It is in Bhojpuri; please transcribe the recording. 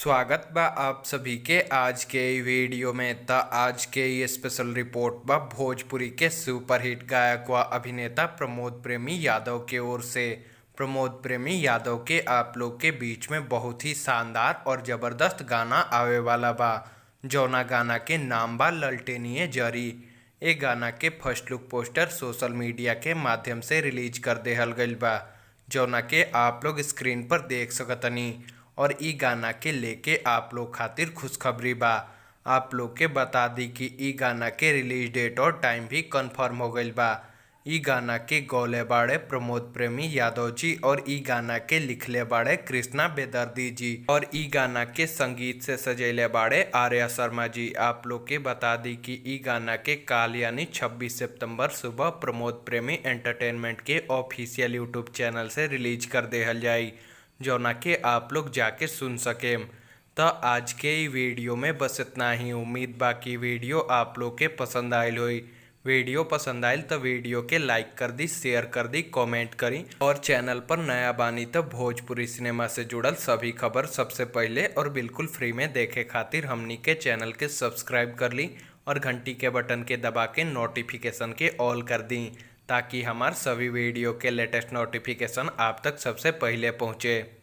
स्वागत बा आप सभी के आज के इ वीडियो में। त आज के ये स्पेशल रिपोर्ट बा भोजपुरी के सुपरहिट गायक व अभिनेता प्रमोद प्रेमी यादव के ओर से। प्रमोद प्रेमी यादव के आप लोग के बीच में बहुत ही शानदार और जबरदस्त गाना आवे वाला बा, जौना गाना के नाम बा ललटेनिए जरी। ए गाना के first look poster social media के माध्यम से रिलीज कर देहल गइल बा, जौना के आप लोग स्क्रीन पर देख सकतनी। और इ गाना के लेके आप लोग खातिर खुशखबरी बा। आप लोग के बता दी कि इ गाना के रिलीज डेट और टाइम भी कंफर्म हो गइल बा। इ गाना के गौले बाड़े प्रमोद प्रेमी यादव जी और इ गाना के लिखले बाड़े कृष्णा बेदर्दी जी और इ गाना के संगीत से सजैले बाड़े आर्या शर्मा जी। आप लोग के बता दी कि इ गाना के काल यानी 26 सितंबर सुबह प्रमोद प्रेमी एंटरटेनमेंट के ऑफिशियल यूट्यूब चैनल से रिलीज कर देहल जाई, जौना के आप लोग जाके सुन सकेम। त आज के इ वीडियो में बस इतना ही। उम्मीद बा कि वीडियो आप लोग के पसंद आइल होई। वीडियो पसंद आइल तो वीडियो के लाइक कर दी, शेयर कर दी, कमेंट करी और चैनल पर नया बानी तो भोजपुरी सिनेमा से जुड़ल सभी खबर सबसे पहले और बिल्कुल फ्री में देखे खातिर हमनी के चैनल के सब्सक्राइब कर ली और घंटी के बटन के दबा के नोटिफिकेशन के ऑल कर दी, ताकि हमार सभी वीडियो के लेटेस्ट नोटिफिकेशन आप तक सबसे पहले पहुँचे।